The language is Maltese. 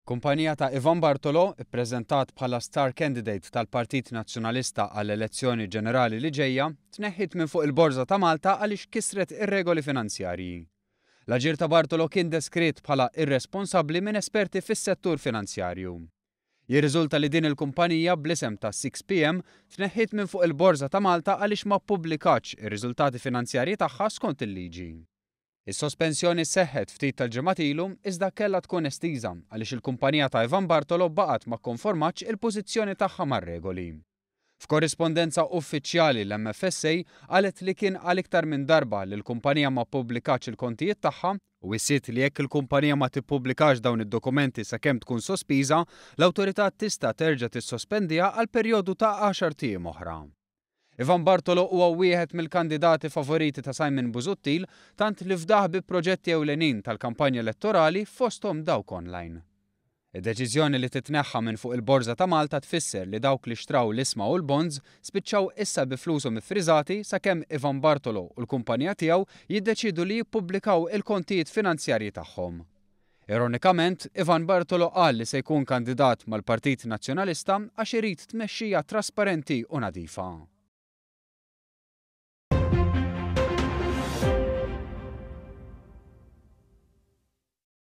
Kumpanija ta' Ivan Bartolo, ippreżentat bħala star candidate tal-Partit Nazzjonalista għall-elezzjoni ġenerali li ġejja, tneħħiet minn fuq il-Borża ta' Malta għaliex kisret ir-regoli finanzjarji. L-aġir ta' Bartolo kien deskritt bħala irresponsabbli minn esperti fis-settur finanzjarju. Jirriżulta li din il-kumpanija bl-isem ta' 6PM tneħħiet minn fuq il-Borża ta' Malta għaliex ma ppubblikatx ir-riżultati finanzjarji tagħha skont il-liġi. Is-sospensjoni seħħet ftit tal-ġimgħat ilu iżda kellha tkun estiża għaliex il-kumpanija ta' Ivan Bartolo baqgħet ma kkonformatx il-pożizzjoni tagħha mar-regoli. F'korrispondenza uffiċjali l-MFSA qalet li kien għal iktar minn darba li l-kumpanija ma ppubblikatx il-kontijiet tagħha u wissiet li jekk il-kumpanija ma tippubblikax dawn id-dokumenti sakemm tkun sospiża, l-awtorità tista' terġa' tissospendiha għal perjodu ta' għaxart ijiem oħra. Ivan Bartolo huwa wieħed mill-kandidati favoriti ta' Simon Busuttil tant li fdah bi proġetti ewlenin tal-kampanja elettorali fosthom dawk online. Id-deċiżjoni li titneħħa minn fuq il-Borża ta' Malta tfisser li dawk li xtraw l-ishma u l-bonds spiċċaw issa bi flushom iffriżati sakemm Ivan Bartolo u l-kumpanija tiegħu jiddeċiedu li jippubblikaw il-kontijiet finanzjarji tagħhom. Ironikament, Ivan Bartolo qal li se jkun kandidat mal-Partit Nazzjonalista għax irid tmexxija trasparenti u nadifa.